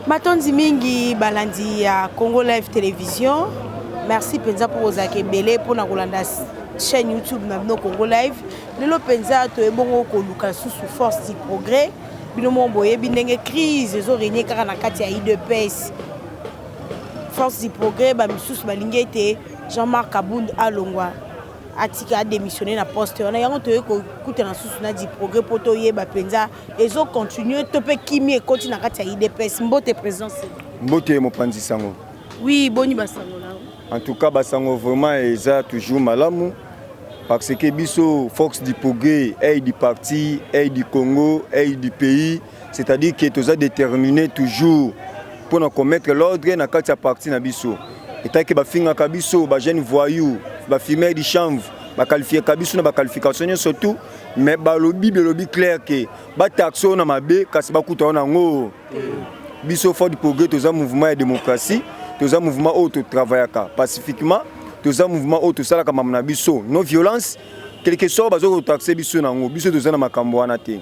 Matondi mingi balandi ya Congo Live Television. Merci mpenza mpo kozalaka ebele mpo na kolanda chaîne YouTube na bino Congo Live. Lelo mpenza toyebongo koluka susu force du progrès. Bino moko boyebi ndenge crise ezo régner kaka na kati ya UDPS. Force du progrès ba misusu balingi ete Jean-Marc Kabund alongwa atika adémissionner na poste wana. Yango toye kokutana susu na du progrès mpo toyeba mpenza ezo continuer to mpe kimia ekoti na kati ya UDPS. Mbote président. Mbote mopanzi sango. Oui, boni basango na? En tout cas, basango vraiment eza toujours malamu parce que biso force du progrès, œil du parti, œil du Congo, œil du pays, c'est-à-dire que toza déterminé toujours mpona komettre l'ordre na kati ya parti na biso. Etaki bafingaka biso bajeune voyou, bafumeur du chanvre, baqualifiaka biso na baqualification nyonso tout, mais balobi belobi clair ke bataxe oyo na mabe, kasi bakuta oyo nango. Biso force du progrès toza mouvement ya démocratie, toza mouvement oyo totravaillaka pacifiquement, toza mouvement oyo tosalaka makambo na biso non violence. Quelque soit baza kotaxe biso nango, biso toza na makambo wana te.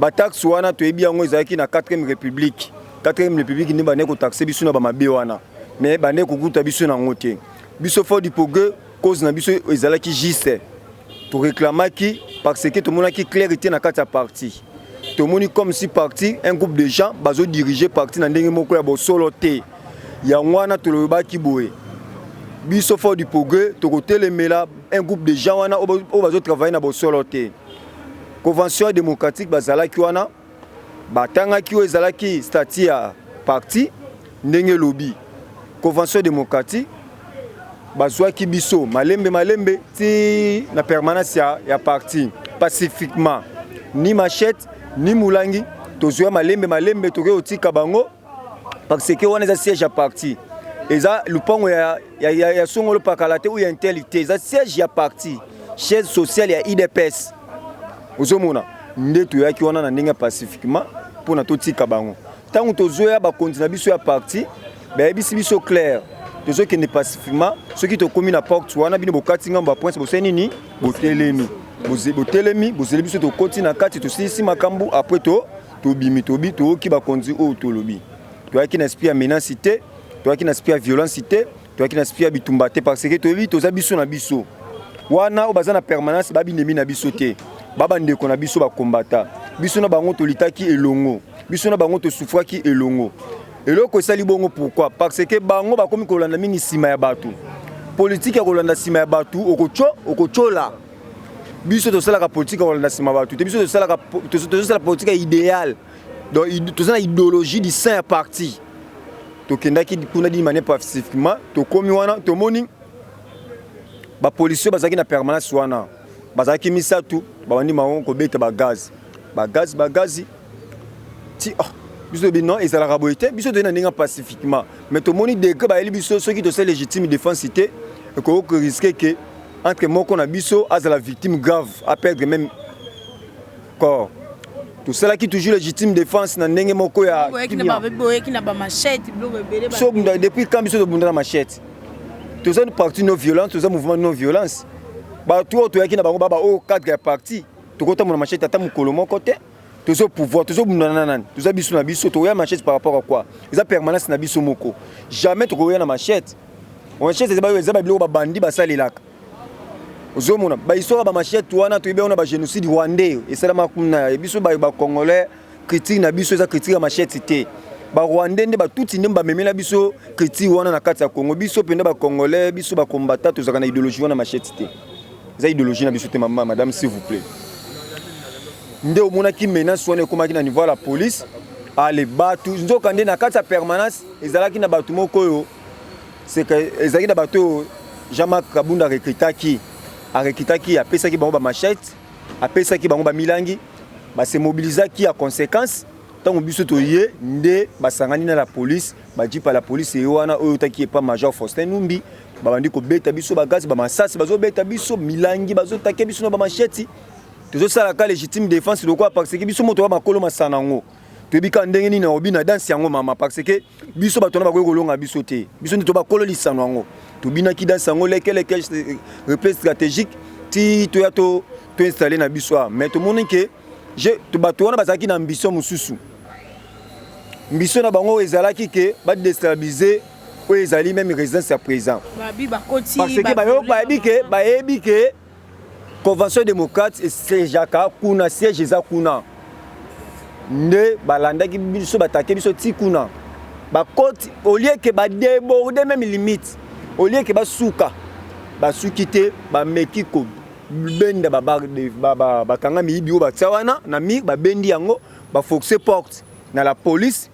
Bataxe wana toyebi yango ezalaki na 4e République. 4e République nde bandeki kotaxe biso na bamabe wana, mais bandeki kokuta biso nango te. Biso force du progrès, cause na biso ezalaki juste. Toréclamaki parce que tomonaki clarité na kati ya parti. Tomoni comme si parti, un groupe de gens bazodirige parti na ndenge moko ya bosolo te. Yango wana tolobaki boye: biso force du progrès tokotelemela un groupe de gens wana oyo bazotravaille na bosolo te. Convention démocratique bazalaki wana, batangaki oyo ezalaki statut ya parti. Ndenge elobi convention démocratique, bazwaki biso malembe malembe ti na permanence ya parti pacifiquement, ni machette ni mulangi. Tozwa malembe malembe, tokoki kotika bango parce que wana eza siège ya parti, eza lupango ya songolo pakala te ou ya intel te, eza siège ya parti, chaise sociale ya UDPS. Ozomona nde toyaki wana na ndenge ya pacifiquement mpona totika bango. Ntango tozoya, bakonzi na biso ya parti bayebisi biso clair: tozokende pacifiquement, soki tokómi na porte wana, bino bokati ngambo ya prince, bosali nini? Botelemi, botelemi, bozeli biso, tokoti na kati, tosilisi makambo, après to tobimi. Tobi toyoki bakonzi oyo tolobi. Toyaki na esprit ya menace te, toyaki na esprit ya violence te, toyaki na esprit ya bitumba te, parce que toyebi toza biso na biso wana. Oyo baza na permanence babinemi na biso te, babandeko na biso bakombata. Biso na bango tolitaki elongo, biso na bango tosufraki elongo. Eloko esali bongo pourquoi? Parce que bango bakomi kolanda mingi nsima ya bato, politike ya kolanda nsima ya bato. Okotyola biso, tosalaka politike ya kolanda nsima ya bato te. Biso tozosala politike ya idéal, donc toza na idéologie du sein ya parti. Tokendaki kuna d'une manière pacifiquement. Tokomi wana, tomoni bapolisier bazalaki na permanence wana, bazalaki misato. Babandi bango kobeta bagaz, bagaz, bagazi ti oh, biso toyebi non, ezalaka boye te. Biso toyei na ndenge pacifiquement, mais tomoni degré bayeli biso. Soki tosali légitime défense te, ekoki korisquer ke entre moko na biso azala victime grave, aperdre même corps. Tosalaki toujours légitime défense na ndenge moko ya Boyeki na bamachete, biloko ebele. So depuis quand biso tobunda na machete? Toza parti non violence, toza mouvement non violence. Bato oyo toyaki na bango baba oyo cadre ya parti, tokotambola machete ata mokolo moko te. Tozo pouvoir, tozobundana na nani? Toza biso na biso, tokoya machete par rapport à quoi? Eza permanence na biso moko, jamais tokoya na machete. Machete eza babiloko babandi basalelaka. Ozomona bahistoire ya bamachete wana, toyebi wana bagénocide rwandais esalama kuna. Biso bacongolais, critique na biso eza critique ya machete te. Barwandais nde batuti nde bamemela biso critique wana na kati ya Congo. Biso mpenza bacongolais, biso bakombata, tozalaka na idéologie wana machete te, eza idéologie na biso te. Mama madame, s'il vous plaît. Nde omonaki menace wana ekomaki na niveau ya la police. Ale bato nzoka nde na kati ya permanence ezalaki na bato moko oyo ezalaki na bato oyo Jean-Marc Kabunda arecrutaki, apesaki bango bamachete, apesaki bango bamilangi. Base mobilisaki ya conséquence. Ntango biso toye, nde basangani na la police, bajeep ya la police eye wana oyo otaki epa major Faustin Numbi. Babandi kobeta biso bagaz, bamasasi, bazobeta biso milangi, bazotake biso na bamachete. Tozosalaka légitime défense lokola, parce que biso moto wa makolo masana yango, toyebi kaka ndenge nini obi na danse yango mama, parce que biso bato wana bakoki kolonga biso te. Biso nde to bakolo lisano yango, tobinaki danse yango lekeleke, repli stratégique ti toya toinstalle na biso awa. Mais tomoni ke bato wana bazalaki na ambition mosusu. Mission na bango ezalaki ke badéstabiliser oyo ezali même résidence ya président, parce que bayebi ke bayebi ke Convention démocrate esiégeaka kuna, siège eza kuna. Nde balandaki biso, batake biso ti kuna, bakoti. Au lieu ke badéborde même limite, au lieu ke basuka, basuki te. Bameki kobenda, bakanga miyibi oyo batia wana na mur, babendi yango, baforce porte na la police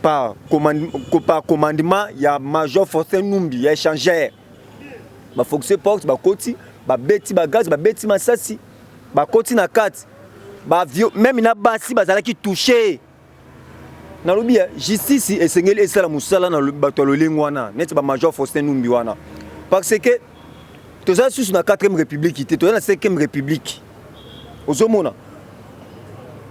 par commandement ya major Faustin Numbi ya échangeur. Baforce porte, bakoti, babeti bagaz, babeti masasi, bakoti na kati, même na basi bazalaki touché. Nalobi ya justice esengeli esala mosala na bato ya lolenge wana, neti bamajor Faustin Numbi wana, parce que toza susu na 4e République te, toza na 5e République. Ozomona,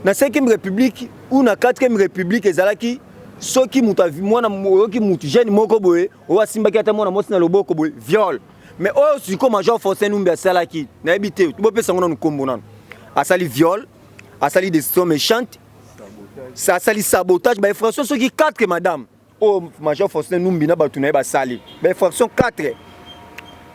na 5e République ou na 4e République, ezalaki soki moto mwana oyoki motu jeune moko boye oyo asimbaki ata mwana mwasi na loboko boye, viol. Mais oyo sikoyo major Faustin Numbi asalaki, nayebi te, bopesa yango nanu nkombo nanu. Asali viol, asali destruction méchante, asali sabotage, bainfraction soki 4, madame. Oyo major Faustin Numbi na bato na ye basali bainfraction 4,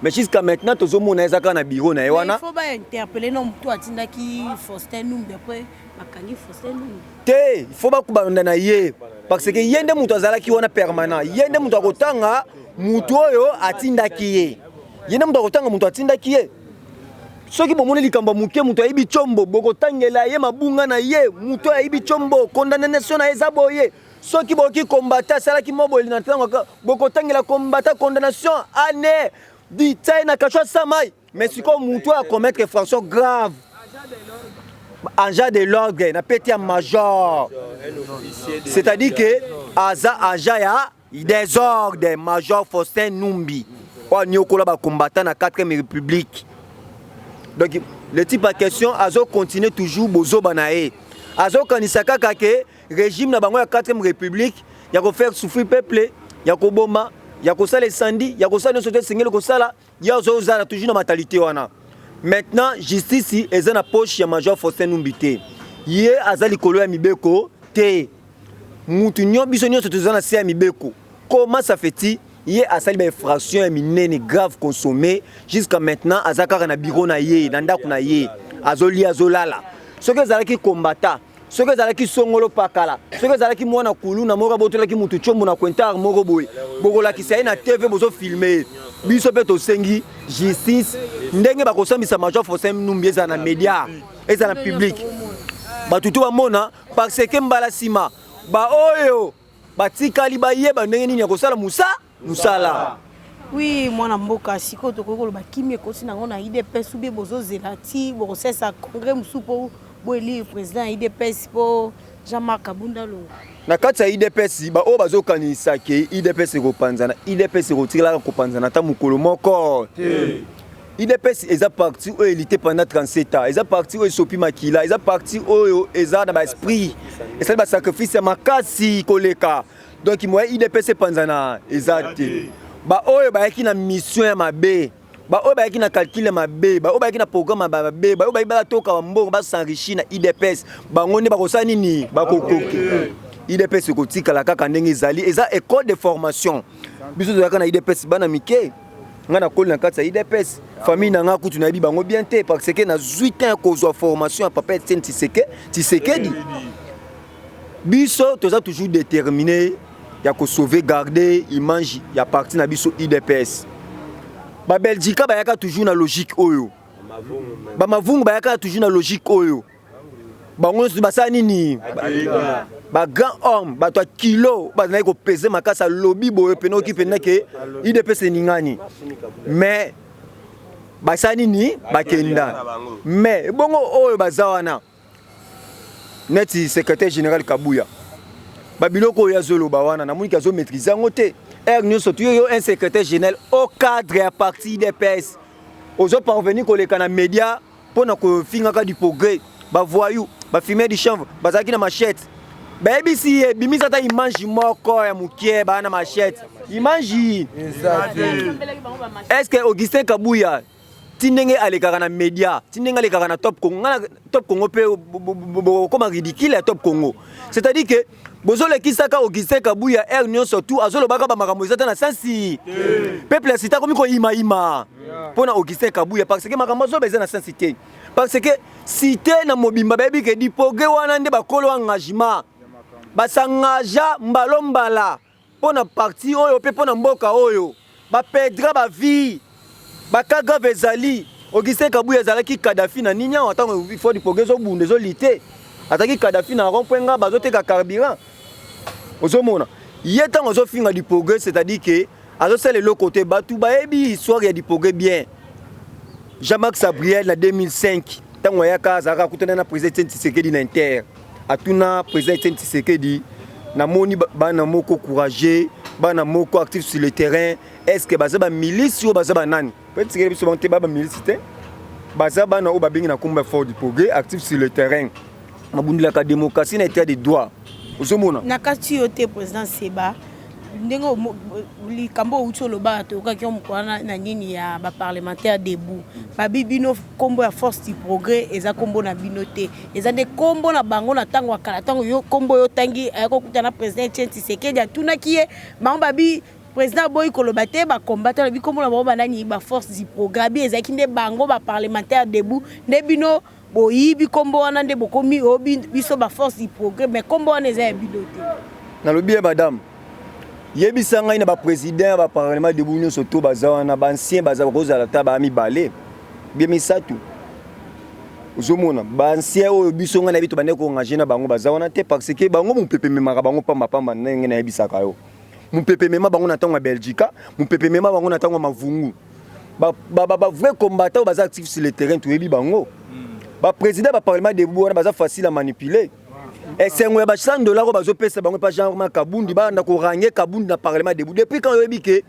mais jusqu'à maintenant tozomona eza kaka na bureau na ye wana. Il faut bainterpeller no motu atindaki Faustin Numbi. Après bakangi Faustin Numbi. Te, il faut bakobanda na ye, parce que ye nde moto azalaki wana permanent. Ye nde moto akotanga motu oyo atindaki ye, ye nde moto akotanga moto atindaki ye. Soki bomoni likambo ya moke, moto ayibi tiombo, bokotangela ye mabunga na ye. Moto oyo ayibi tiombo, condamnation na ye eza boye. Soki bokoki kombata asalaki mo boye na ntango, bokotangela kombata condamnation ane di tia ye na cachot asamai. Mais sikoyo motu oyo acommettre infraction grave, agent de l'ordre na peti ya major, c'est-à-dire que aza agent ya désordre, major Faustin Numbi oyo aniokola bacombattant na 4e République. Donc le type en question azocontinue toujours bozoba na ye, azokanisa kaka ke régime na bango ya 4e République ya kofaire souffrir peuple, ya koboma, ya kosala esandi, ya kosala nyonso te esengeli kosala. Ye azozala toujours na mentalité wana. Maintenant justice eza na poche ya major Faustin Numbi te. Ye aza likolo ya mibeko te. Mutu nyo biso nyonso toza na se ya mibeko. Comment ça fait-il ye asali bainfraction ya minene, grave, consommé, jusqu'à maintenant aza kaka na bureau na ye, na ndako na ye, azolia, azolala? Soki ezalaki kombata, soki ezalaki songolo pakala, soki ezalaki mwana kuluna moko abotolaki mutu tiombo na cointard moko boye, bokolakisa ye na TV, bozofilme ye. Biso mpe tosengi justice, ndenge bakosambisa major Faustin Numbi, ezala na média, ezala na public, bato to bamona, parce que mbala nsima baoyo batikali bayeba ndenge nini ya kosala mosala. Oui, mwana mboka, sikoyo tokoki koloba kimi ekoti nango na UDPS ubie bozozela ti bokosalisa congrès mosusu mpo boélire président ya UDPS, mpo Jean-Marc Kabunda longo? Na kati ya UDPS, baoyo bazokanisa ke UDPS ekopanzana, UDPS ekotikalaka kopanzana ata mokolo moko. UDPS eza parti oyo elite pendant 37 ans, eza parti oyo esopi makila, eza parti oyo eza na baesprit, esali basacrifice ya makasi koleka. Donc moyen UDPS epanzana eza te. Baoyo bayaki na mission ya mabe, baoyo bayaki na calcul ya mabe, baoyo bayaki na programme ya mabe, baoyo bayaki batoka bambongo, bas'enrichir na UDPS, bango nde bakosala nini? Bakokoki. UDPS ekotikala kaka ndenge ezali. Eza école de formation. Biso tozalaka na UDPS bana mike. Ngai nakoli na kati ya UDPS. Famille na ngai kutu nayebi bango bien te, parce que nazwi temps ya kozwa formation ya papa Etienne Tshisekedi. Biso toza toujours déterminé ya kosauvegarder image ya parti na biso UDPS. Babelgika bayaka toujours na logique oyo, bamavungu bayaka toujours na logique oyo. Bango nyonso basala nini? Bagrand homme, bato ya kilo, bazalaki kopese makasi. Alobi boye pene, oki mpenza ke UDPS eningani, mais basala nini? Bakenda. Mais bongo oyo baza wana neti secrétaire général Kabuya, babiloko oyo azoloba wana, namoniki azomaîtrise yango te. Heure nyonso tu yo un secrétaire général au cadre ya parti UDPS, ozoparvenir koleka na média mpo na kofingaka du progrès, bavoyou, bafumeur du chanvre bazalaki na machette. Bayebisi ye bimisa ata image moko ya mokie, baa na machette, image. Est ce que Augustin Kabuya Ti ndenge alekaka na média, ti ndenge alekaka na Top Congo, nga na Top Congo mpe bokokoma ridicule ya Top Congo. C'est-à-dire que bozolekisaka Augustin Kabuya aire nyonso tu azolobaka bamakambo eza te na sensi. Peuple ya cité akomi koyimayima mpo na Augustin Kabuya, parce que makambo azoloba eza na sensi te, parce que cité na mobimba bayebi ke du progrès wana nde bakolo engagement, bas'engager mbalo mbala mpo na parti oyo mpe mpo na mboka oyo, baperdre bavie, bacas grave ezali. Augustin Kabuya azalaki Kadafi na nini awa? Ntango Force du progrès ezobunda, ezolite, azalaki Kadafi na rond point nga bazoteka carburant. Ozomona ye ntango azofinga du progrès, c'est-à-dire ke azosala eloko te. Bato bayebi histoire ya du progrès bien. Jean-Marc Sabriel, na 2005, ntango ayaka, azalaka akutana na président Etienne Tshisekedi na inter. Atuna président Etienne Tshisekedi: "Namoni bana moko courageux, bana moko actif sur le terrain, est ce que baza bamilice oyo baza banani?" Po Tshisekedi biso bango te, ba bamilice te, baza bana oyo babengi na nkombo ya Force du progrès, actif sur le terrain, babundelaka démocratie na état de droit. Ozomona. Na kati yo te, président Seba, ndenge likambo outi olobaka, toyokaki yo mokolo wana na nini ya baparlementaire debout, babi bino nkombo ya Force du progrès eza nkombo na bino te, eza nde nkombo na bango na ntango ya kala. Ntango yo nkombo oyo otangi, ayaki kokutana na président Etienne Tshisekedi, atunaki ye bango, babi président aboyi koloba te. Bakombata alobi nkombo na bango banani? Baforce du progrès. Abi ezalaki nde bango baparlementaire debout, nde bino boyibi nkombo wana, nde bokomi oyo biso baforce du progrès, mais nkombo wana eza ya bino te. Nalobi ye: "Madame, yebisa ngai, na baprésident ya baparlement debout nyonso to baza wana, baancien baza, bakozala ta baya mibale bie misato." Ozomona, baancien oyo biso ngai nayebi tobandeki koengager na bango baza wana te, parce que bango mopepe ememaka bango pambapamba. Ndenge nayebisaka yo, mopepe emema bango na ntango ya Belgica, mopepe emema bango na ntango ya Mavungu. Bavrai combattant oyo baza actif sur le terrain, toyebi bango. Baprésident baparlement debout wana baza facile à manipuler. Esengo ya ba 100 $ oyo bazopesa bango epa Jean Kabundi, banda koranger Kabundi na parlement debout. Depuis quand oyebi ke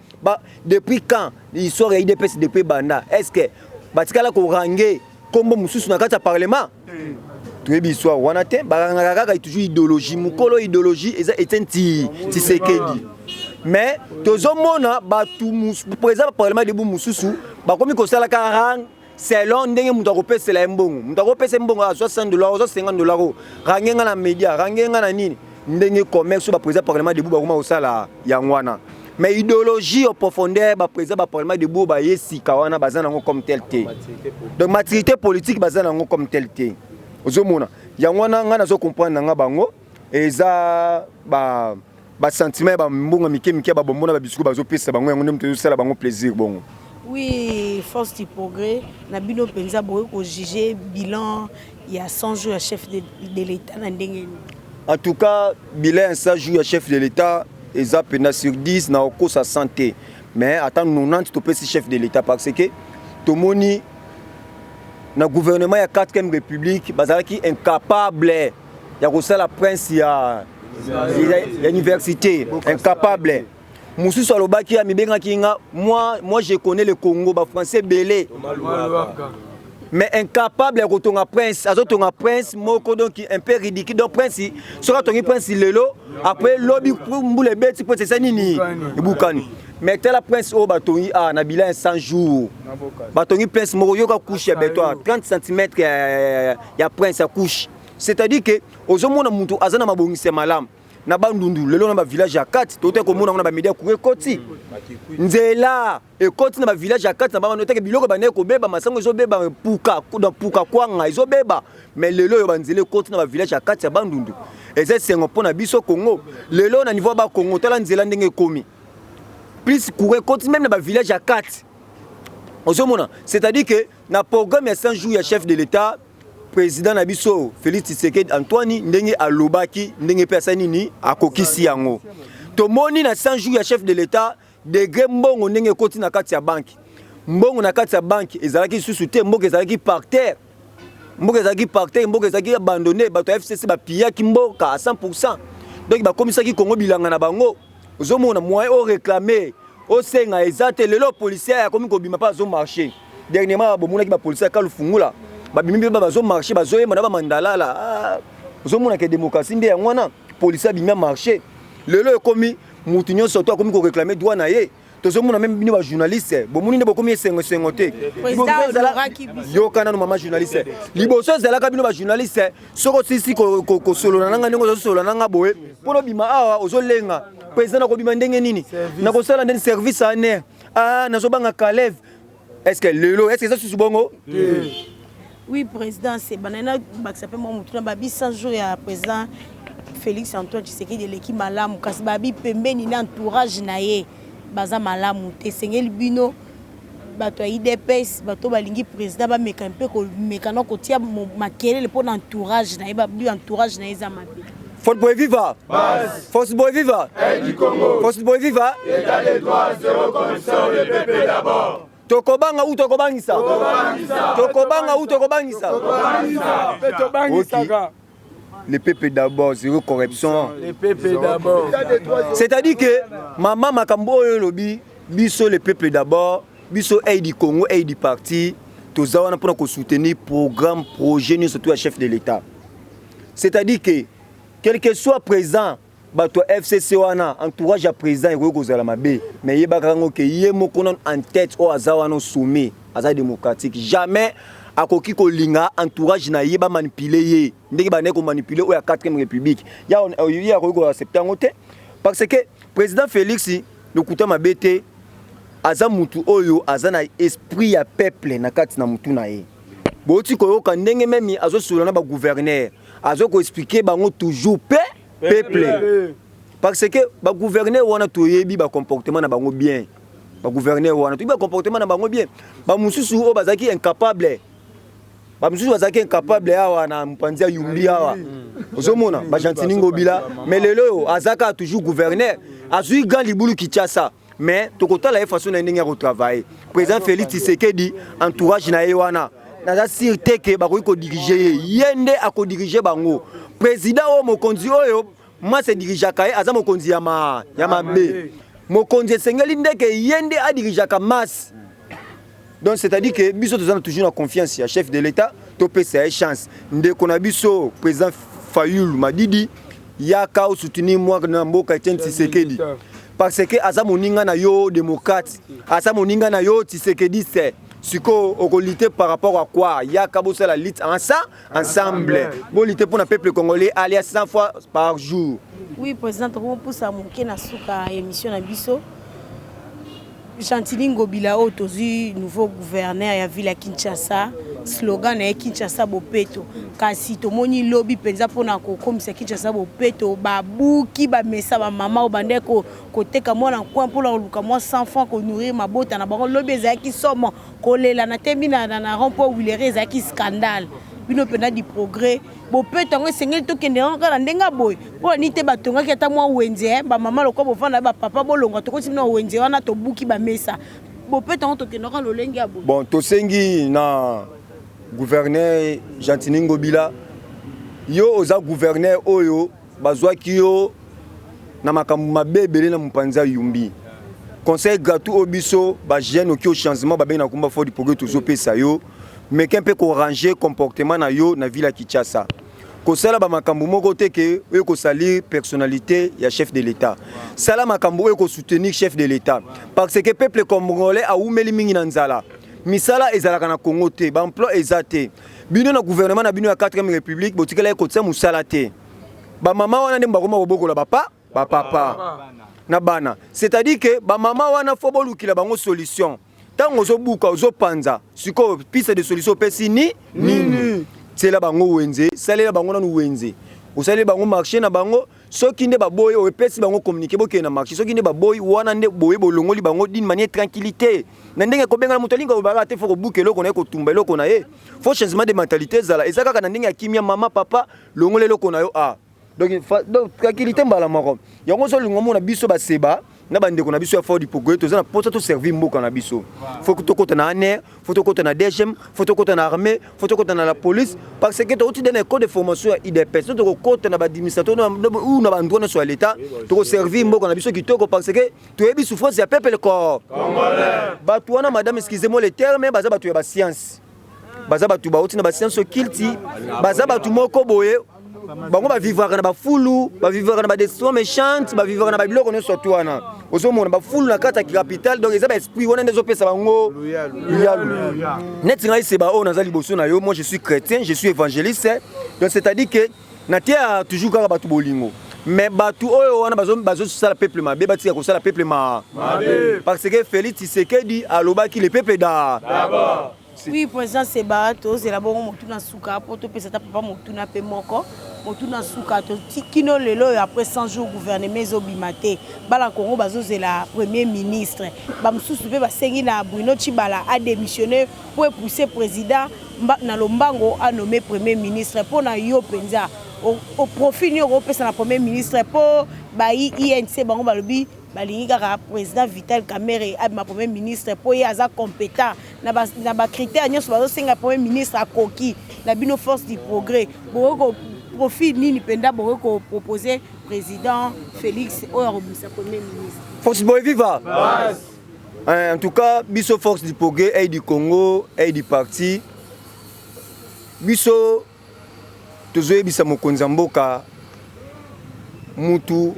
depuis quand histoire ya UDPS, depuis banda, est ce que batikala koranger nkombo mosusu na kati ya parlement? Toyebi histoire wana te. Barangaka kaka toujours idéologie. Mokolo idéologie eza Etienne Tshisekedi. Mais tozomona bato président parlement debout mosusu bakomi kosalaka rang selon ndenge moto akopesela ye mbongo. Moto akopesa ye mbongo, azwa 100 $, azwa 50 $, oyo range nga na média, range nga na nini, ndenge commerce oyo baprésident parlement debout bakoma kosala yango wana. Mais idéologie au profondeur, baprésident baparlement debout baye sika wana baza nango comme tel te. Donc maturité politique baza nango comme tel te. Ozomona yango wana, ngai nazo comprendre na nga bango eza ba basentiment ya bambongo mike mike ya babombo na babisiko bazopesa bango, yango nde moto ezosala bango plaisir bongo. Oui, Force du progrès na bino mpenza, bokoki kojuger bilan ya 100 jours ya chef de l'État na ndenge nini? En tout cas, bilan ya 100 jours ya chef de l'État eza mpenza sur 10, na okosa 100 te, mais ata 90 topesi chef de l'État, parce que tomoni na gouvernement ya 4e République bazalaki incapable ya kosala prince ya université, incapable. Mosusu alobaki, amibengaki nga: Moi je connais le Congo", bafrançais ebele, mais incapable ya kotonga prince. Azotonga prince moko donc un peu ridicule. Donc prince, soki atongi prince lelo, après lobi mbula ebeti, prince esa nini? Ebukani. Mais tala prince oyo batongi a na bilan ya 100 jours, batongi prince moko, yoka couche ya béton ya 30 cm ya prince ya couche. C'est-à-dire que ozomona moto aza na mabongisi ya malamu na Bandundu. Lelo na bavillage ya kati, tote komona yango na bamédia, courant ekoti, nzela ekoti na bavillage ya kati na bamano teke. Biloko bandeki kobeba, masango ezobeba, puka na puka, kwanga ezobeba, mais lelo oyo banzela ekoti na bavillage ya kati ya Bandundu. Eza esengo mpo na biso Congo. Lelo na niveau ya Bakongo, tala nzela ndenge ekomi, plus courant ekoti même na bavillage ya kati. Ozomona, c'est-à-dire que na programme ya 100 jours ya chef de l'État, président na biso Félix Tshisekedi Antoine, ndenge alobaki, ndenge mpe asali nini, akokisi yango. Tomoni na 100 jours ya chef de l'État degré mbongo ndenge ekoti na kati ya banke. Mbongo na kati ya banke ezalaki lisusu te. Mboka ezalaki par terre, mboka ezalaki par terre, mboka ezalaki abandonné. Bato ya FCC bapillaki mboka à 100. Donc bakomisaki Kongo bilanga na bango. Ozomona, moyen oréclame, osenga eza te. Lelo policier akomi kobima mpe azomarche. Dernièrement bomonaki bapolicier ya Kalufungula babimi mpe bazomarche, bazoyemba na bamandalala. Ah, ozomona ke démocratie nde yango wana. Policier abimi amarche. Lelo ekomi mutu nyonso to akomi koréclame droit na ye. Tozomona même bino bajournaliste, bomoni nde bokomi esengo esengo te. Yoka nanu, mama journaliste, liboso ezalaka bino bajournaliste, soki osilisi kosolola nanga ndenge ozosolola nanga boye, mpona obima awa ozolenga: président, nakobima ndenge nini? Nakosala ndeni? Service ANR, ah, nazobanga Kaleve. Est ce que lelo, est ce que eza susu bongo? Oui président, c'est banana bakisa mpe mwa motu na babi 100 jours ya président Félix Antoine Tshisekedi eleki malamu, kasi babi pembeni na entourage na ye baza malamu te. Esengeli bino bato ya UDPS, bato balingi président, bameka mpe komeka na kotia makelele mpo na entourage na ye. Babi entourage na ye eza mabe. Force Boy viva! Force Boy viva! Force Boy viva! État de droit, zéro corruption, le peuple d'abord. Tokobanga u tokobangisa, tokobanga u tokobangisa. Tobangisaka. Le peuple d'abord, zéro corruption. Le peuple d'abord. C'est-à-dire que mama, makambo oyo elobi biso, le peuple d'abord, biso Œil du Congo, Œil du parti, toza wana mpona kosoutenir programme, projet nyonso to ya chef de l'État. C'est-à-dire que quel que soit présent, bato ya FCC wana, entourage ya président ekoki kozala mabe, mais yebaka yango ke ye moko nano en tête oyo aza wana au sommet aza démocratique. Jamais akoki kolinga entourage na ye bamanipuler ye ndenge bandeki komanipuler oyo ya 4e République. Ye akoki koaccepter yango te, parce que président Félix, lokuta mabe te, aza mutu oyo aza na esprit ya peuple na kati na mutu na ye. Bouti koyoka ndenge même azosolola na bagouverneur, azo koexpliquer bango toujours pe peuple, parce que bagouverneur wana toyebi bacomportement na bango bien. Bagouverneur wana toyebi bacomportement na bango bien. Bamosusu oyo bazalaki incapable, bamosusu bazalaki incapable awa na mopanzi ya Yumbi awa, ozomona baGentiny Ngobila, mais lelo oyo aza kaka toujours gouverneur, azwi grand libulu Kinshasa. Mais tokotala ye façon na ye ndenge ya kotravailler. Président Félix Tshisekedi, entourage na ye wana, naza sûr te ke bakoki kodiriger ye. Ye nde akodiriger bango. Président oyo, mokonzi oyo masi edirigeaka ye, aza mokonzi ya mabe. Mokonzi esengeli ndeke ye nde adirigeaka masse. Donc c'est-à-dire que biso toza toujours na confiance ya chef de l'État, topesa ye chance. Ndeko na biso président Fayulu Madidi, yaka osoutenir mwa na mboka Etienne Tshisekedi, parce que aza moninga na yo démocrate, aza moninga na yo tshisekediste. Sikoyo okolutter par rapport à quoi? Yaka bosala lutte ensemble, bolutter mpona peuple congolais alia 100 fois par jour. Oui président, tokomopusa moke na suka ya émission na biso. Gentiny Ngobila oyo tozwi nouveau gouverneur ya ville ya Kinshasa, slogan na ye "Kinshasa bopeto". Kasi tomoni lobi mpenza mpona kokomisa Kinshasa bopeto, babuki bamesa bamama oyo bandeki koteka mwana coin mpona koluka mwa 100 franc konourrir mabota na bango. Lobi ezalaki somo, kolela na tembi na rond point Huileries, ezalaki scandale. Bino mpenza du progrès, bopeto yango esengeli tokende yango kaka na ndenge ya boye? Mpo nini te batongaki ata mwa wenze? Bamama lokwa bovanda, bapapa bolongwa, tokoti bino wenze wana, tobuki bamesa. Bopeto yango tokendaka lolenge ya boye? Bon, tosengi na gouverneur Gentiny Ngobila, yo oza gouverneur oyo bazwaki yo na makambo mabe ebele na mopanzi ya Yumbi. Conseil gratuit oyo biso bajeune oki au changement babengi na komba Force du progrès tozopesa yo: meke mpe koranger comportement na yo na ville ya Kinshasa. Kosala bamakambo moko te ke oyo kosalir personnalité ya chef de l'État. Sala makambo oyo kosoutenir chef de l'État, parce que peuple congolais awumeli mingi na nzala. Misala ezalaka na Congo te, baemploi eza te. Bino na gouvernement na bino ya 4e République botikalaki kotia mosala te. Bamama wana nde bakoma kobokola bapa bapapa na bana. C'est-à-dire que bamama wana, faut bolukila bango solution. Ntango ozobuka, ozopanza, sikoyo piste de solution opesi ni nini? Tiela bango wenze, salela bango nanu wenze, osaleli bango marché na bango. Soki nde baboyi, opesi bango communiqué, bokende na marché. Soki nde baboyi wana, nde boye bolongoli bango d'une manière tranquillité, na ndenge kobengana moto alingi kobaka te. Faut kobuka eloko na ye, kotumba eloko na ye. Faut changement de mentalité ezala, eza kaka na ndenge ya kimia. Mama, papa, longola eloko na yo. A donc tranquillité mbala moko. Yango ozolinga omona biso baseba na bandeko na biso ya Force du progrès, toza na mposa toservir mboka na biso. Faut tokɔta na ANR, faut tokɔta na DGM, faut tokɔta na armée, faut tokɔta na la police, parce que touti nde na école de formation ya UDPS. To tokokɔta na baadministrateur ou na bandroit nyonso ya l'État, tokoservir mboka na biso kitoko, parce que toyebi souffrance ya peuple corps. Bato wana, madame, excusez-moi le terme, baza bato ya bascience, baza bato bauti na bascience occulte, baza bato moko boye. Bango bavivraka na bafulu, bavivraka na badestruction méchante, bavivraka na babiloko nyonso tu wana. Ozomona bafulu na kati ya capitale, donc eza baesprit wana nde ezopesa bango luyalu. Neti ngai Seba oyo naza liboso na yo, moi je suis chrétien, je suis évangéliste, donc c'est à dire que natia toujours kaka bato bolingo. Mais bato oyo wana bazosala peuple mabe, batika kosala peuple ma parce que Félix Tshisekedi alobaki: "Le peuple d'abord." Oui, président Seba, tozela bongo motuna suka mpo topesa ta papa motuna mpe moko. Motuna suka: kino lelo oyo, après 100 jours, gouvernement ezobima te. Bana Kongo bazozela premier ministre. Bamosusu mpe basengi na Bruno Tshibala adémissionne mpo epousse président na lombango anommé premier ministre. Mpo na yo mpenza, profil nini okopesa na premier ministre? Mpo bayi UNC bango balobi balingi kaka président Vital Kamerhe abima premier ministre mpo ye aza compétent na bacritère nyonso bazosenga premier ministre, akoki. Na bino Force du Progrès, bokoki profil nini mpenza bokoki kopropose président Félix oyo akobimisa premier ministre? Force Boy viva! En tout cas, biso Force du Progrès, œil du Congo, œil du parti, biso tozoyebisa mokonzi ya mboka, mutu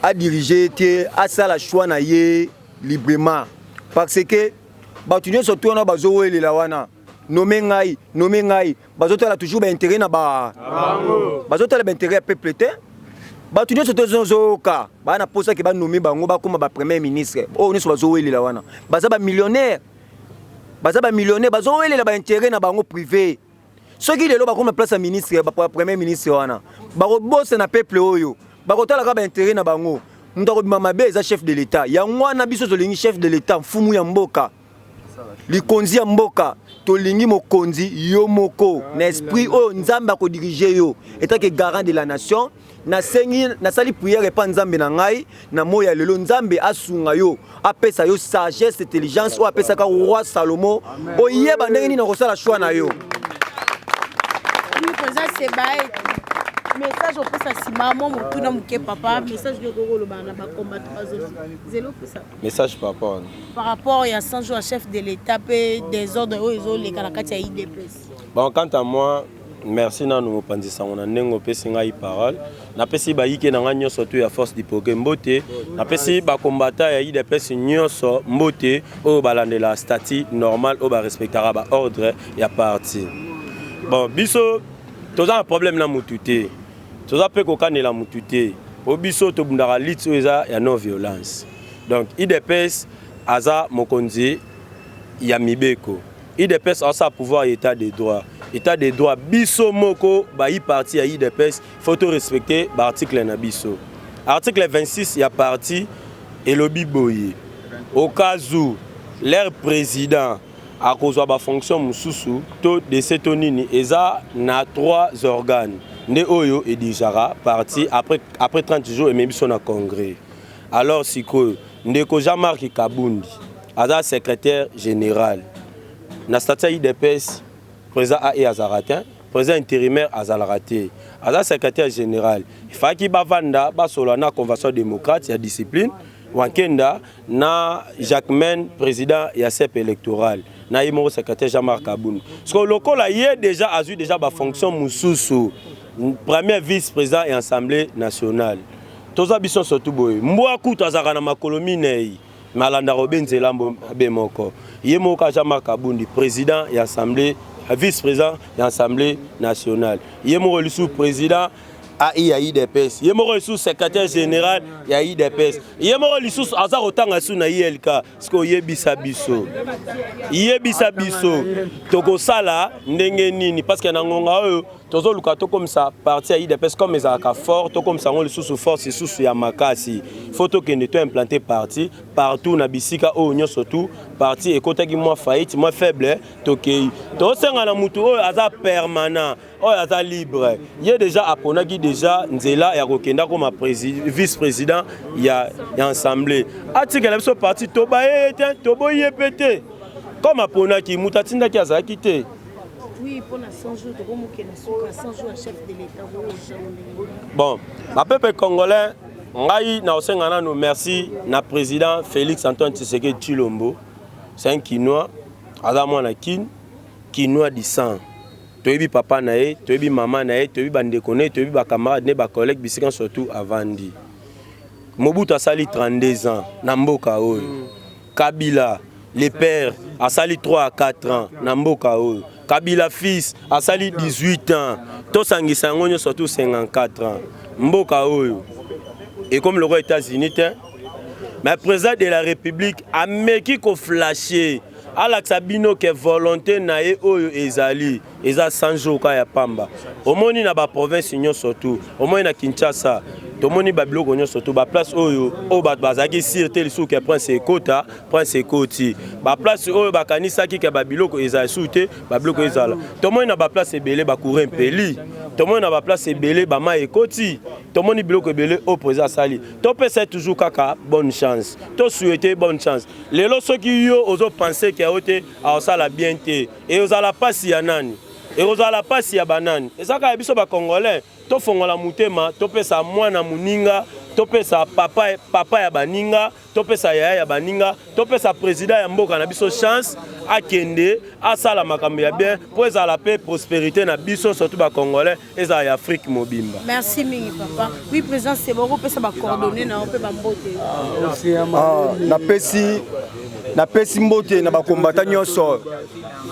adirige te, asala choix na ye librement, parce que bato nyonso to wana bazowelela wana: "Nomme ngai, nomme ngai", bazotala toujours baintérêt na ba, bazotala baintérêt ya peuple te. Bato nyonso tozoyoka baa na mposa ke banome bango, bakóma bapremier ministre, oyo nyonso bazowelela wana baza bamillionnaire, baza bamillionnaire, bazowelela baintérêt na bango privé. Soki lelo bakóma place ya ministre, premier ministre wana, bakobosana peuple oyo, bakotala kaka baintérêt na bango. Moto akobima mabe eza chef de l'État. Yango wana biso tolingi chef de l'État, mfumu ya mboka, likonzi ya mboka, tolingi mokonzi yo moko na esprit oyo Nzambe akodirige yo etake garant de la nation. Nasengi, nasali prière epa Nzambe na ngai na moi ya lelo, Nzambe asunga yo, apesa yo sagesse, intelligence oyo apesaka roi Salomo, oyeba ndenge nini akosala choix na yo. Président Seba, message opesa nsima mwa motuna moke. Papa, message nini okoki koloba na bacombattant bazozela opesa? Message par rapport? Par rapport ya 100 jours ya chef de l'État mpe désordre oyo ezoleka na kati ya UDPS. Bon, quant à moi, merci nanu mopanzi sango na ndenge opesi ngai parole. Napesi bayike na ngai nyonso to ya Force du Progrès mbote, napesi bacombattant ya UDPS nyonso mbote, oyo balandela statut normal, oyo barespectaka baordre ya parti. Bon, biso toza na problème na mutu te, toza mpe kokanela mutu te, po biso tobundaka lutte oyo eza ya non violence. Donc UDPS aza mokonzi ya mibeko, UDPS aza pouvoir ya état de droit. État de droit, biso moko bayi parti ya UDPS, faut to respecter baarticle na biso. Article 26 ya parti elobi boye: au cas où leur président akozwa bafonction mosusu to décès to nini, eza na trois organes nde oyo edirigeaka parti. Après 30 jours, ememi biso na congrès. Alors sikoyo, ndeko Jean-Marc Kabund aza secrétaire général na statut ya UDPS. Président ae azalaka te, président intérimaire azalaka te, aza secrétaire général. Efalaki bavanda, basolola na Convention démocrate ya discipline Wankenda na Jacquemain, président ya CEP électoral, na ye moko secrétaire Jean-Marc Kabund. Parce que lokola ye déjà azwi déjà bafonction mosusu, premier vice président ya Assemblée nationale, toza biso surtout boye. Mbwa kutu azalaka na makolo minei, me alandaka obe nzela be moko. Ye moko Jean-Marc Kabund, président ya Assemblée, vice président ya Assemblée nationale, ye moko lisusu président AI ya UDPS, ye moko lisusu secrétaire général ya UDPS, ye moko lisusu aza kotanga su na ULK. Soki oyebisa biso, yebisa biso tokosala ndenge nini? Parce que na ngonga oyo tozoluka tokomisa parti ya UDPS comme ezalaka fort, tokomisa yango lisusu force lisusu ya makasi. Faut tokende toimplante parti partout na bisika oyo nyonso tu parti ekotaki mwa faillite, mwa faible. Tokei tosenga na mutu oyo aza permanent, oyo aza libre. Ye déjà aponaki déjà nzela ya kokenda koma vice président ya Assemblée. Atikela biso parti, tobaye ye te, toboyi ye mpe te. Comme aponaki, moto atindaki azalaki te. Oui, mpona 100 jours, tokomokende suka 100 jours ya chef de l'État. Bon, bapeuple congolais, ngai na kosenga nano merci na président Félix Antoine Tshisekedi Tshilombo. C'est un Kinois, aza mwana Kine, Kinois du sang. Toyebi papa na ye, toyebi mama na ye, toyebi bandeko na ye, toyebi bacamarade ne, bacollègue, bisika surtout avandi. Mobutu asali 32 ans na mboka oyo. Kabila le père asali 3 à 4 ans na mboka oyo. Kabila fils asali 18 ans. Tosangisa yango nyonso tout 54 ans. Mboka oyo ekomi lokola États-Unis te. Mais président de la République ameki koflashe, alakisa bino ke volonté na ye oyo ezali eza 100 jours ka ya pamba. Omoni na baprovince nyonso tu, omoni na Kinshasa, tomoni babiloko nyonso tu, baplace oyo oyo bato bazalaki sûr te lisusu ke prince ekota, prince ekoti. Baplace oyo bakanisaki ke babiloko ezala lisusu te, babiloko ezala. Tomoni na baplace ebele bacourant epeli, tomoni na baplace ebele bamai ekoti, tomoni biloko ebele oyo président asali. Topesa toujours kaka bonne chance, tosouhaite bonne chance. Lelo soki yo ozopense ke yo te aosala bien te, ekozala mpasi ya nani? Ekozala mpasi ya banani? Eza kaka ya biso bacongolais. Tofongola motema, topesa mwana moninga, topesa papa, papa ya baninga, topesa yaya ya baninga, topesa président ya mboka na biso chance akende asala makambo ya bien, mpo ezala mpe prospérité na biso, surtout bacongolais, ezala ya Afrique mobimba. Merci mingi, papa. Oui, président Seba, okopesa bacoordonnées na yo mpe bambote. Ah, napesi mbote na bakombata nyonso,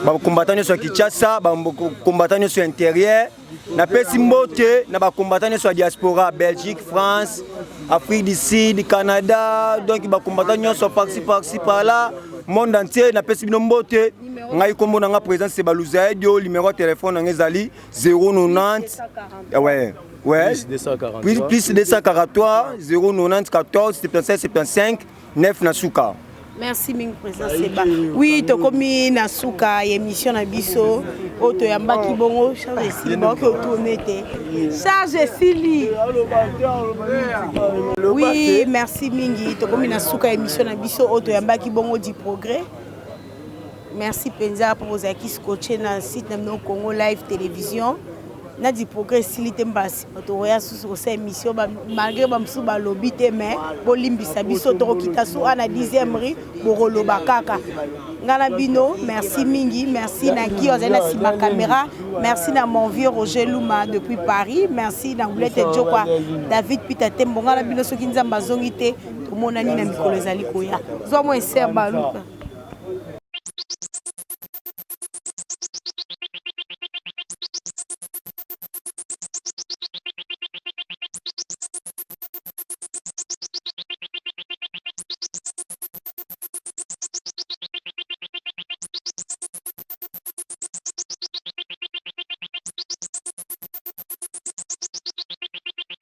bakombata nyonso ya Kinshasa, bakombata nyonso ya intérieur. Napesi mbote na bakombata nyonso ya diaspora, Belgique, France, Afrique du Sud, Canada, donc bakombata nyonso par-ci par-ci par-là, monde entier, napesi bino mbote. Ngai kombo na nga président Sebaluzaedio. Numéro ya telefone na ngai ezali 090, ouais. Plus 243. Plus 243 090 14 77 75 9 na suka. Merci mingi, président Seba. Oui, tokomi na suka ya émission na biso oyo toyambaki bongo. Charge esili, baoki otourne te, charge esili. Oui, merci mingi. Tokomi na suka ya émission na biso oyo toyambaki bongo du progrès. Merci mpenza mpo bozalaki scotché na site na bino Congo Live Télévision. Na du progrès esili te, mbala nsima tokoya susu kosala émission. Malgré bamosusu balobi te, mais bolimbisa biso, tokokita su a na 10e rue, bokoloba kaka nga na bino. Merci mingi, merci na Guy azali na nsima caméra, merci na mon vieux Roger Luma depuis Paris, merci na Gulete Jokwa, David Peter Tembo. Nga na bino, soki Nzambe azongi te, tomonani na mikolo ezali koya. Zwa mwa eser baluka.